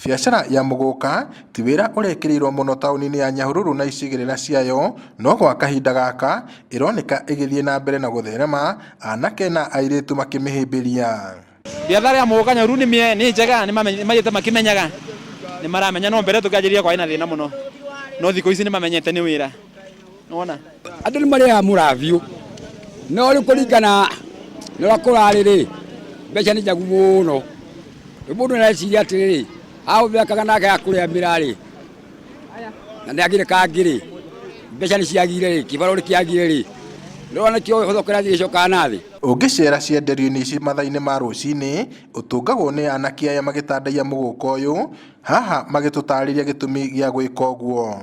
Biacara ya mũgũka ti wĩra ũrekĩrĩirwo mũno taũni-inĩ ya Nyahururu na icigĩrĩra ciayo, no gwa kahinda gaka ĩroneka ĩgĩthiĩ na mbere na gũtherema, anake na airĩtu makĩmĩhĩmbĩria. Biathara ya mũgũka Nyahururu nĩ njega, nĩ mathiĩte makĩmenyaga, nĩ maramenya, no mbere tũkĩanjĩrĩria kwarĩ na thĩna mũno, no thikũ ici nĩ mamenyete nĩ wĩra. Nĩwona? Andũ nĩ marĩaga mũrabiũ, no rĩu kũringana na ũrĩa kũrarĩ rĩ, mbeca nĩ njagu mũno. Rĩu mũndũ nĩ areciria atĩrĩrĩ, ahũthĩra kagana gake ga kũrĩa mĩraa rĩ, na nĩ agĩre kangĩ rĩ, mbeca nĩ ciagire rĩ, kĩbarũa nĩ kĩagire rĩ, nĩwona nĩkĩo thoko ĩrathiĩ ĩgĩcokaga na thĩ. Ũngĩcera cienderio-inĩ ici mathaa-inĩ ma rũcinĩ, ũtũngagwo nĩ anake aya magĩtandaiya mũgũka ũyũ, haha magĩtũtarĩria gĩtũmi gĩa gwĩka ũguo.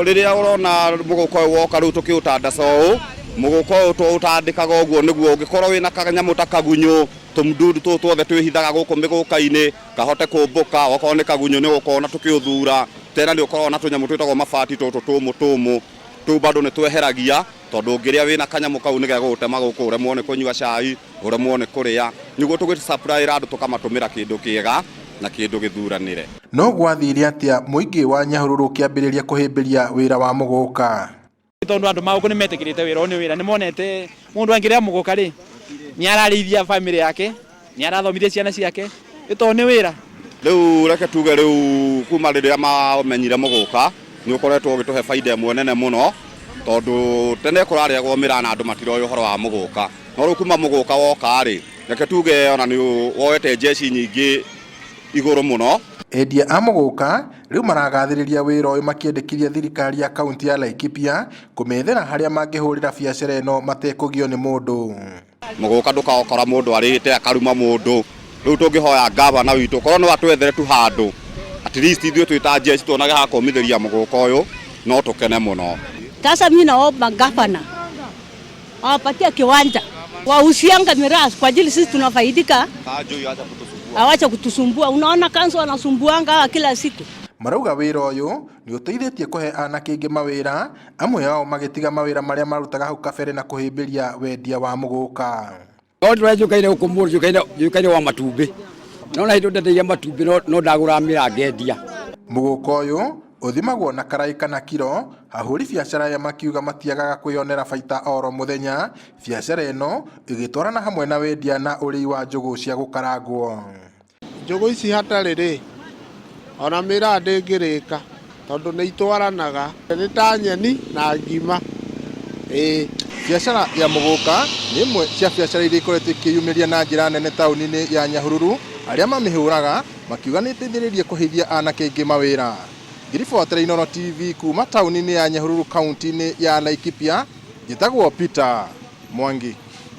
Rĩrĩa ũrona mũgũka ũyũ woka rĩu tũkĩũtandaca ũũ, mũgũka ũyũ tũũtandĩkaga ũguo nĩguo ũngĩkorwo wĩna kanyamũ ta kagunyũ, tũmdudu tũtũ tuothe twĩhithaga gũkũ mĩgũka-inĩ, kahote kũmbũka, okorwo nĩ kagunyũ nĩ ũgũkorwo tũkĩũthura, tena nĩ ũkoragwo na tũnyamũ twĩtagwo mabati tũtũ tũmũ tũmũ, tũu bado nĩ tweheragia, tondũ ũngĩrĩa wĩna kanyamũ kau nĩ gegũgũtema gũkũ ũremwo nĩ kũnyua cai, ũremwo nĩ kũrĩa, nĩguo tũgĩ supply ra andũ tũkamatũmĩra kĩndũ kĩega na kĩndũ gĩthuranĩre. No gwathire atĩa mũingĩ wa Nyahururu ũkĩambĩrĩria kũhĩmbĩria wĩra wa mũgũka? Tondũ andũ magũkũ nĩ metĩkĩrĩte wĩra ũyũ nĩ wĩra, nĩ monete mũndũ angĩrĩa mũgũka rĩ, nĩ ararĩithia bamĩrĩ yake, nĩ arathomithia ciana ciake, ĩ tondũ nĩ wĩra. Rĩu reke tuge rĩu kuma rĩrĩa mamenyire mũgũka nĩ ũkoretwo ũgĩtũhe baida ĩmwe nene mũno, tondũ tene kũrarĩagwo mĩraa na andũ matiroĩ ũhoro wa mũgũka. No rĩu kuma mũgũka woka rĩ, reke tuge ona nĩ woete njeci nyingĩ igũrũ mũno. Endia a mũgũka rĩu maragathĩrĩria wĩra ũyũ makĩendekithia thirikari ya kaunti ya Laikipia kũmethera harĩa mangĩhũrĩra biacara ĩno matekũgio nĩ mũndũ. Mũgũka ndũkaũkora mũndũ arĩte akaruma mũndũ. Rĩu tũngĩhoya ngavana witũ korwo no atwethere tu handũ, at least ithuĩ twĩ ta njeci tuonage ha kũmithĩria mũgũka ũyũ, no tũkene mũno. Sasa mimi naomba gavana awapatie kiwanja wausianga miraa kwa ajili sisi tunafaidika, awache kutusumbua. Unaona kanzo wanasumbuanga hawa kila siku. Marauga wĩra ũyũ nĩ ũteithĩtie kũhe anake aingĩ mawĩra, amwe ao magĩtiga mawĩra marĩa marutaga hau kabere na kũhĩmbĩria wendia wa mũgũka. No ndũrĩa njũkaine gũkũ mũndũ njũkaine njũkaine wa matumbĩ. No na hĩndĩ ndendagia matumbĩ no no ndagũraga mĩraa ngendia. Mũgũka ũyũ ũthimagwo na karaĩ kana kiro, ahũri biacara aya makiuga matiagaga kwĩyonera baita oro mũthenya, biacara ĩno ĩgĩtwarana hamwe na wendia na ũrĩi wa njũgũ cia gũkarangwo. Njũgũ ici hatarĩ rĩ, ona mĩraa ndĩngĩrĩka tondũ nĩ itwaranaga, nĩ ta nyeni na ngima, ĩĩ. Biacara ya mũgũka nĩ ĩmwe cia biacara iria ikoretwo ikĩyumĩria na njĩra nene taũni-inĩ ya Nyahururu, arĩa mamĩhũraga makiuga nĩ ĩteithĩrĩirie kũheithia anake aingĩ mawĩra. Ngĩribotera Inooro TV kuma taũni-inĩ ya Nyahururu kaunti-inĩ ya Laikipia, njĩtagwo Peter Mwangi.